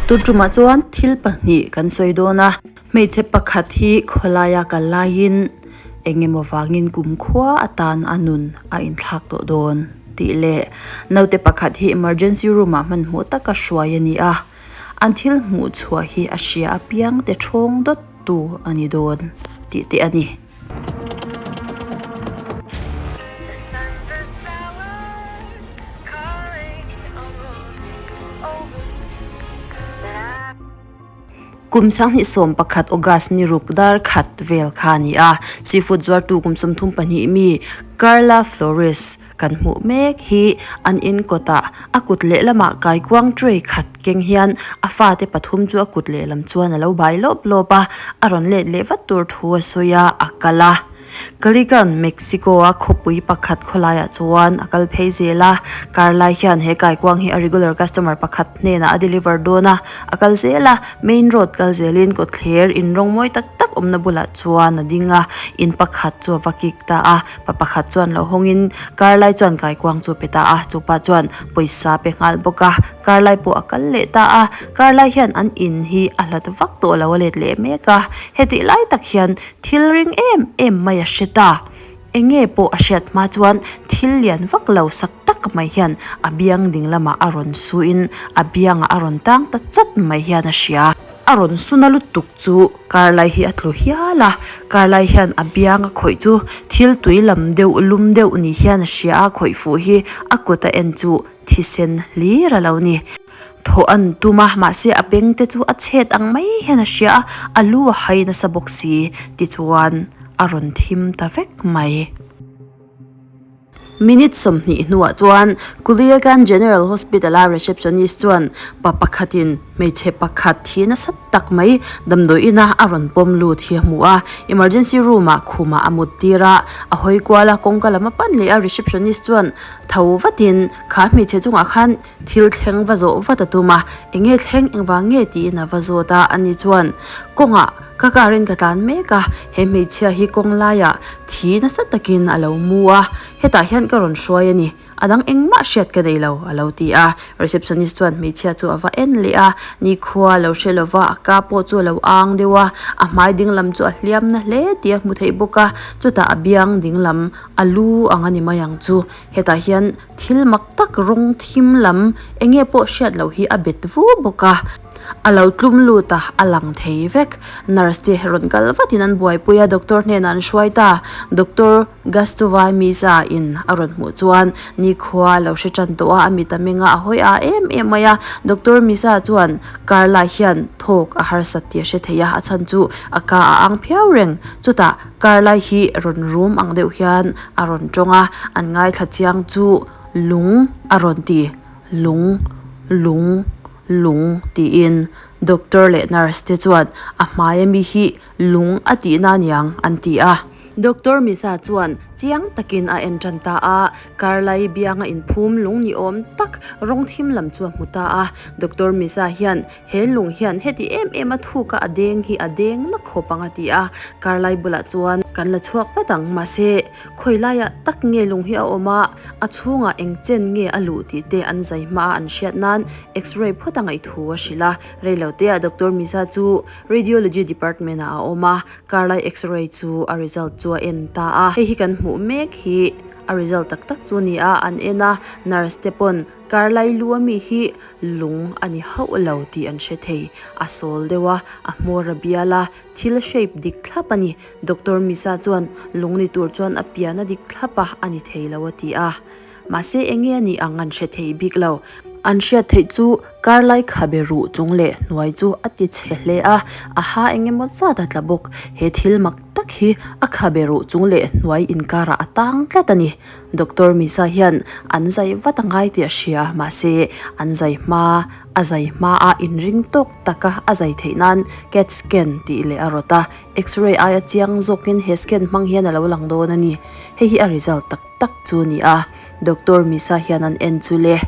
Tun tumah chuan thil pahnih kan sawi dawn a, hmeichhe pakhat hi khawlaia kal laiin eng emaw vangin kumkhua atan a nun a inthlak tawh dawn tih leh naute pakhat hi emergency room ah hmanhmawh taka hruai a ni a, an thil hmuh chhuah hi a hria apiang te thawng dawt tu a ni dawn tih te a ni. Kum 2011 August ni ruk dar khat vel kha a ni a, seafood zuartu kum 32 mi Carla Flores Kan hmuh mek hi an in kawtah a kut lehlamah kaikuang tray khat keng hian a fate pathum chu a kut lehlam chuan a lo bai lawp lawp a, a rawn let leh vat tur thu a sawi a, a kal a. Culican, Mexico a khawpui pakhat khawlaiah chuan a kal phei zel a, kar lai hian he kaikuang hi a regular customer pakhat hnenah a deliver dawn a, a kal zel a, main road kal zelin kawtthler in rawng mawi tak tak awmna bulah chuan a ding a, in pakhat chu a va kik ta a. Pa pakhat chuan lo hawngin car lai chuan kaikuang chu a pe ta a, chupa chuan pawisa pe nghal bawk a, car lai pawh a kal leh ta a, car lai hian an in hi a hlat vak tawh lo a let leh mek a, hetih lai tak hian thil ring em em mai a hre ta, eng nge pawh a hriat hma chuan thil lian vak lo sak tak mai hian a biang ding lamah a rawn suin a biangah a rawn tang ta chawt mai hian a hria. A rawn suna lutuk chu Karlai hi a tlu hial a, Karlai hian a biang a khawih chu thil tui lam deuh lum deuh ni hian a hria a, khawih fuh hi a kut a en chu thisen hlir a lo ni. Thawh an tum a, mahse a beng te chu a chhet ang mai hian a hria a, a lu a hai nasa bawk si tichuan a rawn thim ta vek mai. Minute 20 hnuah chuan Culiacan General Hospital-a receptionist chuan pa pakhatin hmeichhe pakhat thi nasa tak mai damdawi ina a rawn pawm lut hi a hmu a. Emergency room-ah khumah a mut tir a, a hawi kual a, kawngka lam a pan leh a, receptionist chuan tho vatin kha hmeichhe chungah khan thil thleng va zawh vat a tum a, eng nge thleng engvang nge tiin a va zawt a, ani chuan kawngah ka car in ka tlan mek a, he hmeichhia hi kawng laiah thi nasa takin a lo mu a, hetah hian ka rawn hruai a ni, a dang engmah hriat ka nei lo a lo ti a, receptionist chuan hmeichhia chu a va en leh a, nikhua a lo hre lo va, a ka pawh chu a lo ang deuh a, a hmai dinglam chu a hliam na hle tih a hmu theih bawk a, chutah a biang dinglam a lu ang a ni mai ang chu. Hetah hian thil mak tak rawng thim lam eng nge pawh hriat loh hi a bet vu bawk a, a lo tlum lut a, a lang thei vek. Nurse te rawn kal vatin an buaipui a, doctor hnenah an hruai ta. Doctor Gastova Misa in a rawn hmuh chuan nikhua a lo hre tan tawh a, a mit a meng a, a hawi a em em mai a. Doctor Misa chuan Carla hian thawk a harsat tih a hre thei a, a chhan chu a ka a ang phiau reng. Chutah Carla hi rawn rum ang deuh hian a rawn tawng a, an ngaithla chiang chu lung a rawn ti, lung, lung, lung tiin doctor leh nurse te chuan a hmai ami hi lung a tihna aniang an ti a. Doctor Misa chuan chiang takin a en tan ta a, Carla-i bianga inphum lung ni awm tak rawng thim lam chu a hmu ta a, Doctor Misa hian He lung hian heti em em a thuk a a deng hi a deng na khawp ang a ti a, Karlai bulah chuan kan la chhuak vat ang mahse khawi laiah tak nge lung hi a awm a, a chhungah eng chen nge a luh tih te an zai hma a an hriat nan X-ray phawt a ngaih thu a hrilh a, reiloteah Doctor Misa chu Radiology department ah a awm a, Karlai X-ray chu a result chu a en ta a, hei hi kan hmuh mek hi a result tak tak chu a ni a, an en a, nurse te pawn Karlai lu ami hi lung a ni hauh lo tih an hre thei. A sawl deuh a, a hmawr a bial a, thil shape dik thlap a ni. Doctor Misa chuan lung ni tur chuan a pian a dik thlap a, a ni thei lo a ti a. Mahse eng nge a nih ang an hre thei bik lo. An hriat theih chu karlai khabe ruh chung leh hnuai chu a ti chhe hle a, a ha eng emaw zat a tla bawk. He thil mak tak hi a khabe ruh chung leh hnuai inkarah a tang tlat a ni. Doctor Misa hian an zai vat a ngai tih a hria, mahse an zai hma, a zai hma a inring tawk taka a zai theih nan cat scan tih leh a rawt a, x-ray aia chiang zawkin he scan hmang hian a lo lang dawn a ni. Hei hi a result tak tak chu a ni a, Doctor Misa hian an en chu le,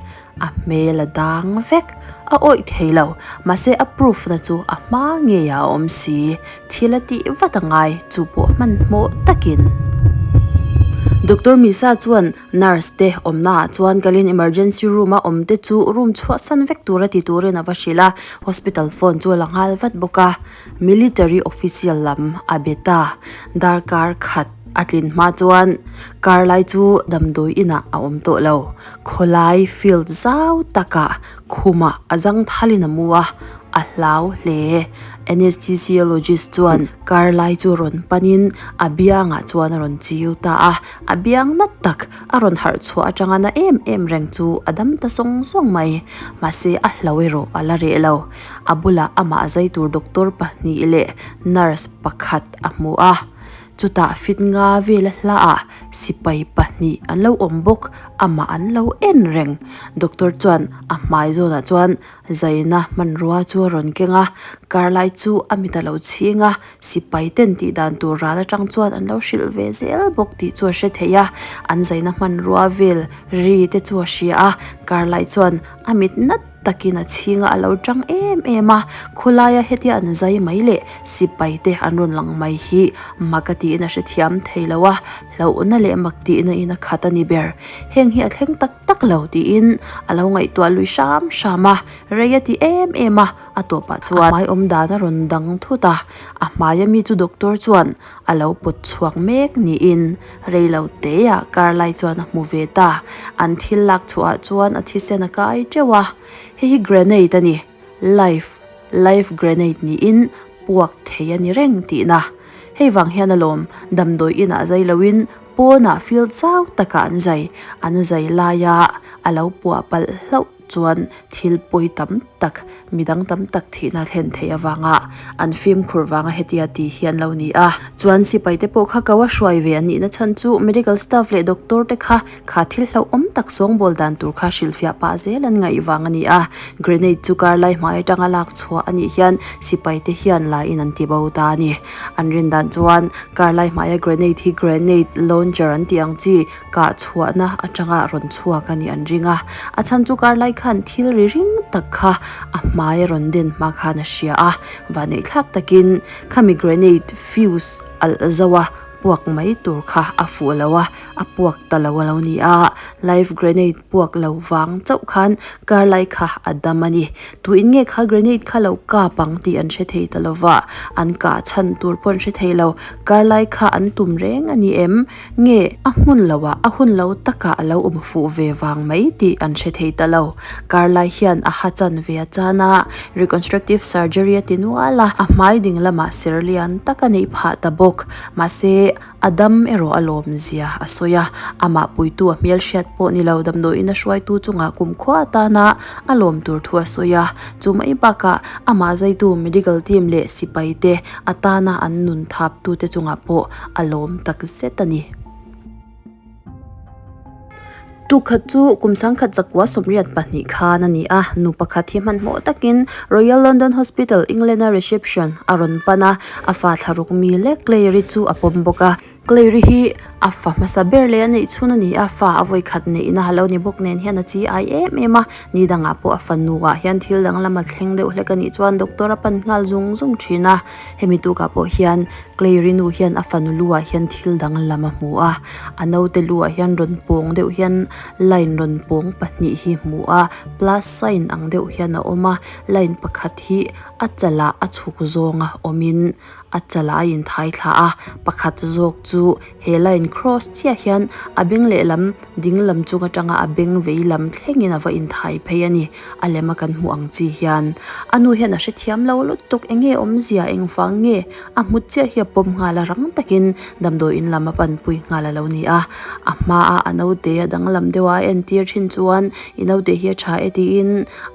a hmel a dang vek, a awih thei lo, mahse a proof na chu a hma ngeiah a awm si, thil a tih vat a ngai, chu pawh hmanhmawh takin. Doctor Misa chuan nurse te awmna ah chuan kalin emergency room a awm te chu room chhuahsan vek tura ti turin a va hrilh a, hospital phone chu a la nghal vat bawk a. Military official lam a be ta. Darkar khat a tlin hma chuan car lai chu damdawi inah a awm tawh lo. Khawlai field zau takah khumah a zang thalin a mu a, a hlau hle. Anesthesiologist chuan car lai chu rawn panin a biangah chuan a rawn chiu ta a, a biang nat tak a rawn harh chhuah atanga na em em reng chu a dam ta sawng sawng mai. Mahse a hlau erawh a la reh lo. A bulah amah zai tur doctor pahnih leh nurse pakhat a hmu a, chutah fit nga vel a hla ah sipai pahnih an lo awm bawk, amah an lo en reng. Doctor chuan a hmai zawnah chuan zaina hmanrua chu a rawn keng a, kar lai chu a mit a lo chhing a, sipai ten tih dan tur ral atang chuan an lo hrilh ve zel bawk tih chu a hre thei a, an zaina hmanrua vel ri te chu a hria a, kar lai chuan a mit nat takin a chhing a, a lo tang em em a, khawlaia hetia an zai mai leh sipai te an rawn lang mai hi mak a tiin a hrethiam thei lo a, hlauhna leh mak tihna in a khat a ni ber. Heng hi a thleng tak tak lo tiin a lo ngaihtuah lui hram hram a, rei a ti em em a, a tawpah chuan a hmai awm dan a rawn dang thut a, a hmaia mi chu doctor chuan a lo pawt chhuak mek niin rei lo teah car lai chuan a hmu ve ta. An thil lak chhuahah chuan a thisen a kai teuh a, hei hi grenade a ni, life, life grenade niin puak thei a ni reng tihna. Hei vang hian alawm damdawi inah zai loin pawnah field zau takah an zai, an zai laia a lo puah palh hlauh. chuan thil pawi tam tak, midang tam tak thihna thlen theih avanga an fimkhur vanga hetia ti hi an lo ni a. Chuan sipai te pawh kha ko a hruai ve an nihna chhan chu medical staff leh doctor te kha kha thil hlauhawm tak sawngbawl dan tur kha hrilhfiah pah zel an ngaih vang a ni a. Grenade chu kar lai hmai atanga lak chhuah a nih hian sipai te hian la in an ti bo ta a ni. An rin dan chuan kar lai hmaia grenade hi grenade launcher an tih ang chi Kah chhuahna atanga rawn chhuak a nih an ring a, a chhan chu kar lai khan thil ri ring tak kha a hmai a rawn den hma khan a hria a, vaneihthlak takin khami grenade fuse alh zo a puak mai tur kha a fuh lo a, a puak ta lo a lo ni a, live grenade puak lo vang chauh khan kar lai kha a dam a ni. Tuin nge kha grenade kha lo kap ang tih an hre thei ta lo va, an kah chhan tur pawh an hre thei lo, kar lai kha an tum reng a ni em? Nge a hmun lo ah a hun lo takah a lo awm fuh ve vang mai tih an hre thei ta lo. Kar lai hian a ha chan ve a chan a, reconstructive surgery a ti nual a, a hmai ding lamah ser lian tak a neih phah ta bawk. Mahse, a dam erawh a lawm zia a sawi a, amah puitu a hmelhriat pawh ni lo damdawiin a hruaitu chungah kumkhua atana a lawm tur thu a sawi a. Chu mai bakah amah zaitu medical team leh sipai te atana an nun thap tute chungah pawh a lawm tak zet a ni. Tukhat chu kum sangkhat zakua 82 khan a ni a, nu pakhat hi hmanhmawh takin Royal London Hospital, England-a reception a rawn pan a, a fa thlaruk mi lek Claire-i chu a pawm bawk a. Claire-i hi a fa hmasa ber leh a neih chhun a ni a, fa a vawikhat neihna a lo ni bawk nen hian a chi ai em em a, ni dangah pawh a fanuah hian thil danglam a thleng deuh hlek a nih chuan doctor a pan nghal zung zung thin a, hemi tukah pawh hian Claire-i nu hian a fanu lu ah hian thil danglam a hmu a, a naute lu ah hian rawn pawng deuh hian line rawn pawng pahnih hi hmu a, plus sign ang deuh hian a awm a, line pakhat hi a chalah a chhuk zawnga awmin a chalah a inthai thla a, pakhat zawk chu he line cross chiah hian a beng lehlam ding lam chung atanga a beng vei lam thlengin a va inthai phei a ni. A lem a kan hmuh ang chi hian a nu hian a hrethiam lo lutuk eng nge awmzia engvang nge a hmu chiah hi a pawm nghal a rang takin damdawi in lam a panpui nghal a lo ni a a hmaa a naute a danglam deuh a a entir thin chuan i naute hi a tha e tiin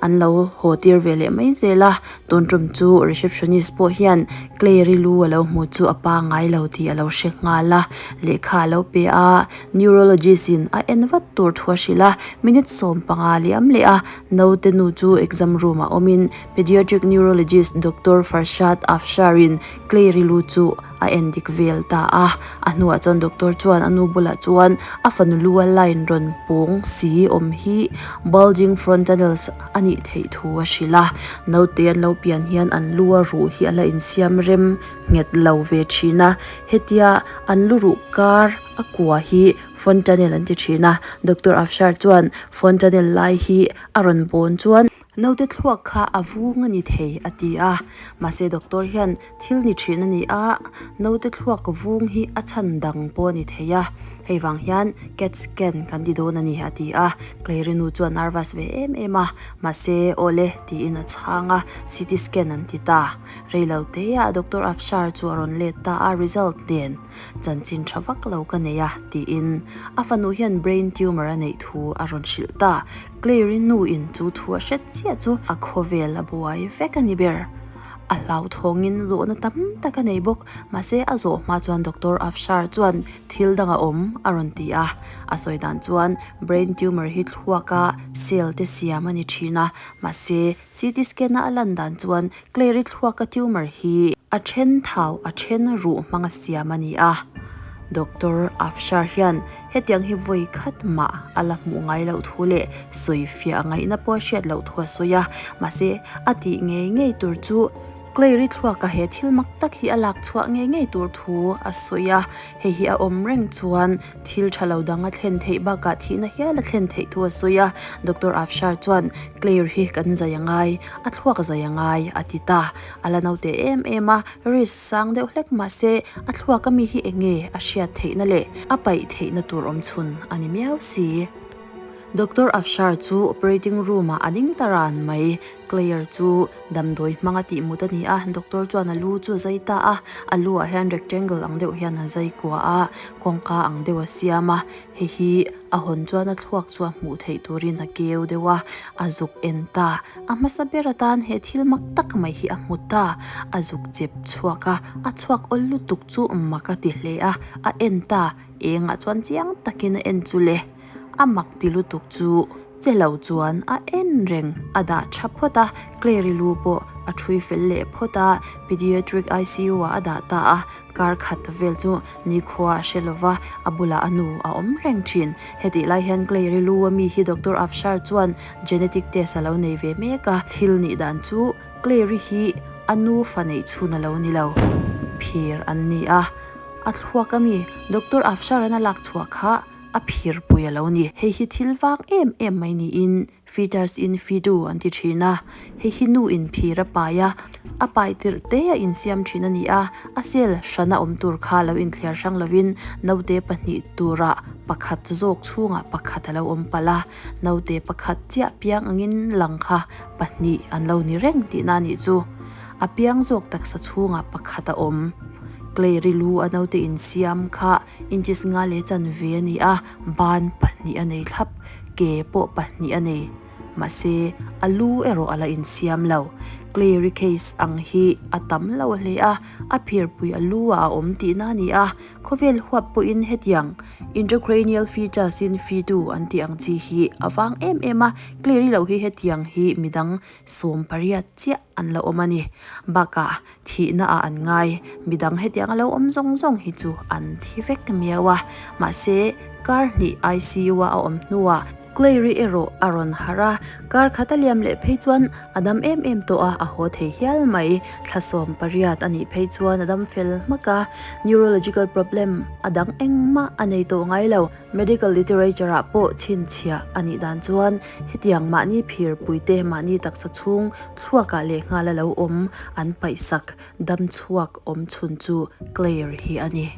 an lo haw tir ve leh mai zel a tun tum chu receptionist pawh hian Claire-i lu a lo hmu chu a pangai lo tih a lo hre nghal a lehkha a lo pe a. Neurologist in a en vat tur thu a hrilh a, minute 15 liam leh a, naute nu chu exam room ah awmin Pediatric Neurologist Doctor Farshad Afshar in Claire-i lu chu A en dik vel ta a. A hnuah chuan doctor chuan a nu bulah chuan a fanu lu a line rawn pawng si awm hi bulging frontanels a nih theih thu a hrilh a. Naute an lo pian hian an lu a ruh hi a la insiam rem nghet lo ve thin a. Hetia an lu ruh kar a kua hi fontanel an ti thin a. Doctor Afshar chuan fontanel lai hi a rawn bawn chuan naute thluak kha a vung a ni thei a ti a. Mahse doctor hian Thil ni thin a ni a, naute thluak vung hi a chhan dang pawh a ni thei a, hei vang hian cat scan kan ti dawn a ni a ti a, Clary nu chuan nervous ve em em a, mahse awle tiin a chhang a, CT scan an ti ta. Reilo teah Doctor Afshar chu a rawn let ta a, result nen chanchin tha vak lo ka nei a tiin a fanu hian brain tumor a neih thu a rawn hrilh ta. Clary nu in chu thu a hret chiah chu a khawvel a buai vek a ni ber. A hlauthawngin zawhna tam tak a nei bawk. Mahse, a zawh hma chuan Doctor Afshar chuan thil dang a awm a rawn ti a. A sawi dan chuan brain tumor hi thluaka cell te siam a ni thin a. Mahse, CT scan a a lan dan chuan Clary thluaka tumor hi a then thau a then ruh hmanga siam a ni a. Doctor Afshar hian Hetiang hi vawi khat mah a la hmuh ngai loh thu leh sawi fiah ngaihna pawh a hriat loh thu a sawi a. Mahse, a tih ngei ngei tur chu Claire-i thluaka he thil mak tak hi a lak chhuah ngei ngei tur thu a sawi a. Hei hi a awm reng chuan thil tha lo dang a thlen theih bakah thihna hial a thlen theih thu a sawi a. Doctor Afshar chuan Claire hi kan zai a ngai, a thluak zai a ngai a ti ta. A la naute em em a, Risk sang deuh hlek mahse a thluak ami hi enge a hriat theihna leh a paih theihna tur awm chhun a ni miau si. Doctor Afshar chu operating room ah a ding ta ran mai. Claire chu damdawi hmang a tih mut a ni a, doctor chuan a lu chu a zai ta a, a lu ah hian rectangle ang deuh hian a zai kua a, kawngka ang deuh a siam a, hei hi a hawn chuan a thluak chu a hmuh theih turin a keu deuh a, a zuk en ta. A hmasa ber atan he thil mak tak mai hi a hmu ta. A zuk chep chhuak a, a chhuak awl lutuk chu mak a ti hle a, a en ta. Engah chuan chiang takin a en chu le. A mak ti lutuk chu che lo chuan a en reng. A dah tha phawt a, Clary lu pawh a thui fel leh phawt a, Pediatric ICU ah a dah ta a. Kar khat vel chu nikhua a hre lova, a bulah a nu a awm reng thin. Hetih lai hian Claire-i lu a mi hi Doctor Afshar chuan genetic test a lo nei ve mek a, thil nih dan chu Claire-i hi a nu fa neih chhun a lo ni lo, phir an ni a, a thluak a mi Doctor Afshar-an a lak chhuah kha a phirpui a lo ni. Hei hi thil vang em em mai niin Fetus in fetu an ti thin a, hei hi nu in phir a pai a, a pai tirh te a insiam thin a ni a, a cell hrana awm tur kha lo inthliar hrang lovin naute pahnih turah pakhat zawk chhungah pakhat a lo awm palh a, naute pakhat chiah piang angin lang kha pahnih an lo ni reng tihna a nih chu. A piang zawk taksa chhungah pakhat a awm. Claire-i lu a naute insiam kha inches nga leh chanve a ni a, ban pahnih a nei thlap. Ke pawh pahnih a nei. Mahse, a lu erawh a la insiam lo. Clary case ang hi a tam lo hle a, a phirpui a lu ah a awm tihna a ni a. Khawvel huap pawhin hetiang intracranial features in fitu an tih ang chi hi a vang em em a, Clary lo hi hetiang hi midang 80 chiah an la awm a ni. Bakah, Thihna ah an ngai, midang hetiang a lo awm zawng zawng hi chu an thi vek miau a. Mahse, kar hnih ICU a a awm hnuah Clary erawh a rawn harh a, kar khat a liam leh phei chuan a dam em em tawh a, a haw thei hial mai. Thla 18 a nih phei chuan a dam fel hmak a, neurological problem a dang engmah a nei tawh ngai lo. Medical literature ah pawh chhinchhiah a nih dan chuan hetiang mahni phirpuite mahni taksa chhung Thluakah leh nghal a lo awm an paihsak dam chhuak awm chhun chu Claire hi a ni.